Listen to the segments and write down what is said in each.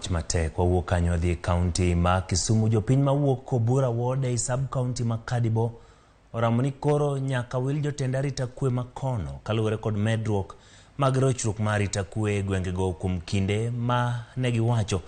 Wach matek wawuok kanyo wadhi e kaunti ma Kisumu. Jopiny mawuok Kobura Ward ei sub kaunti ma Kadibo oramo ni koro nyaka wil jotend arita kwe makono kaluwore kod medruok mag rochruok mar arita kwe e gwengego kuom kinde ma ne giwacho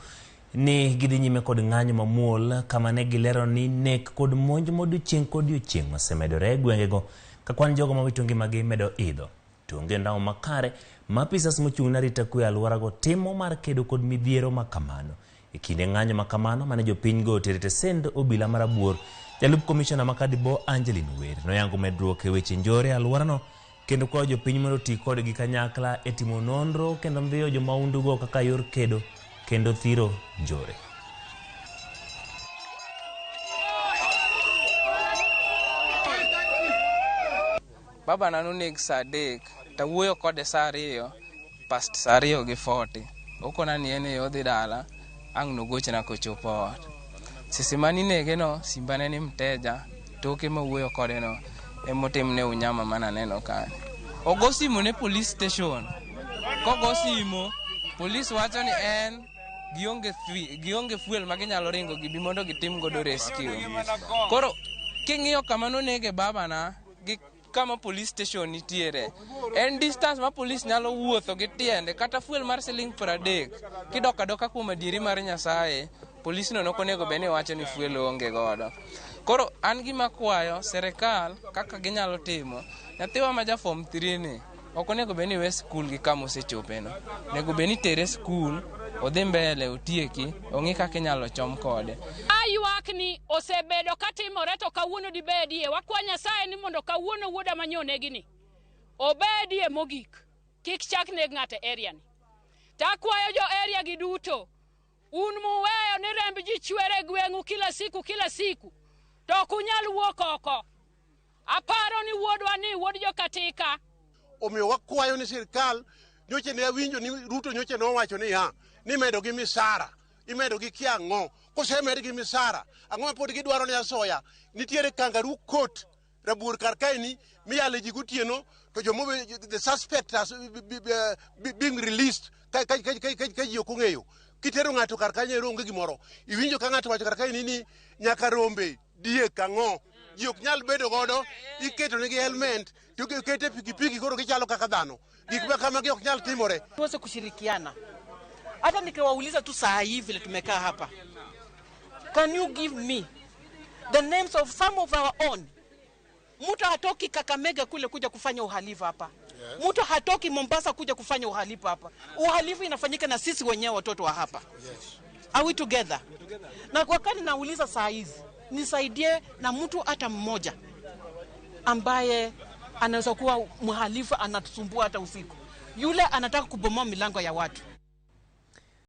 ni gidhi nyime kod ng'anyo mamuol kama ne gilero ni nek kod monj modiochieng' kodiochieng' osemedore e gwengego ka kwan jogo mawito ngimagi medo idho. To onge ndawa makare ma apisas mochung' ne arita kwe e alworago timo mar kedo kod midhiero ma kamano. E kinde ng'anyo ma kamano mane jopinygo otero e tesend obila marabuor, jalup komishona ma Kadibo Angeline Were noyango medruok e weche njore e alworano kendo kwayo jopiny mondo oti kodgi kanyakla e timo nonro kendo ndhiyo jomaundugo kaka yor kedo kendo thiro njore. Babana noneg saa 3 tawuoyo kode saa 2 past saa 2 gi 40. Okona ni en e odhi dala, ang' nogochna kochopo ot. Seche mane inege no, simba ne ni mteja, toke mawuoyo kode no emotimne unyama mananeno kanyo. Ogo simu ne police station. Kogo simu, police wacho ni en gionge fuel ma ginyalo ringo gibi mondo gitim godo rescue. Koro king'iyo kama nonege babana gi kama police station nitiere, en distance ma police nyalo wuotho gi tiende kata fuel mar siling 30. Kidok adoka kuom adieri mar Nyasaye, police no nok onego bed ni wacho ni fuel onge godo. Koro an gima kwayo serikal kaka ginyalo timo, nyathiwa ma ja form 3 ni ok onego bed ni we skul gi kama osechopeno. Onego bed ni tere skul, odhi mbele, otieki, ong'i kaka inyalo chom kode. Aywak ni osebedo katimore to kawuono dibedie. Wakwa Nyasaye ni mondo kawuono wuoda manyonegi ni obedie mogik. Kik chak neg ng'ato e area ni. Takwayo jo area gi duto, un muweyo ni remb ji chwer e gweng'u kila siku kila siku, to ok unyal wuok oko. Aparo ni wuodwa ni wuod jokatika. Omiyo wakwayo ni sirkal, nyocha ne awinjo ni Ruto nyocha nowacho niya, ni imedo gi misara, imedo gi kia ang'o. Kosemed gi misara, ang'o ma pod gidwaro ni asoya? Nitiere kangaroo court rabuor kar kaeni miyale ji gotieno to joma the suspect has being released ka ji ok ong'eyo. Kitero ng'ato kar kanyo onge gimoro. Iwinjo ka ng'ato wacho kar kaeni ni nyaka rombe, diek ang'o. Ji ok nyal bedo godo, iketo negi helmet, to ikete pikipiki koro gichalo kaka dhano. Gik ma kamagi ok nyal timore. Tuweze kushirikiana. Hata nikiwauliza tu saa hii vile tumekaa hapa, can you give me the names of some of our own? Mtu hatoki Kakamega kule kuja kufanya uhalifu hapa. Yes. Mtu hatoki Mombasa kuja kufanya uhalifu hapa. Uhalifu inafanyika na sisi wenyewe watoto wa hapa. Yes. Are we together? Na kwa kani nauliza saa hizi, nisaidie na mtu hata mmoja ambaye anaweza kuwa mhalifu anatusumbua hata usiku. Yule anataka kubomoa milango ya watu.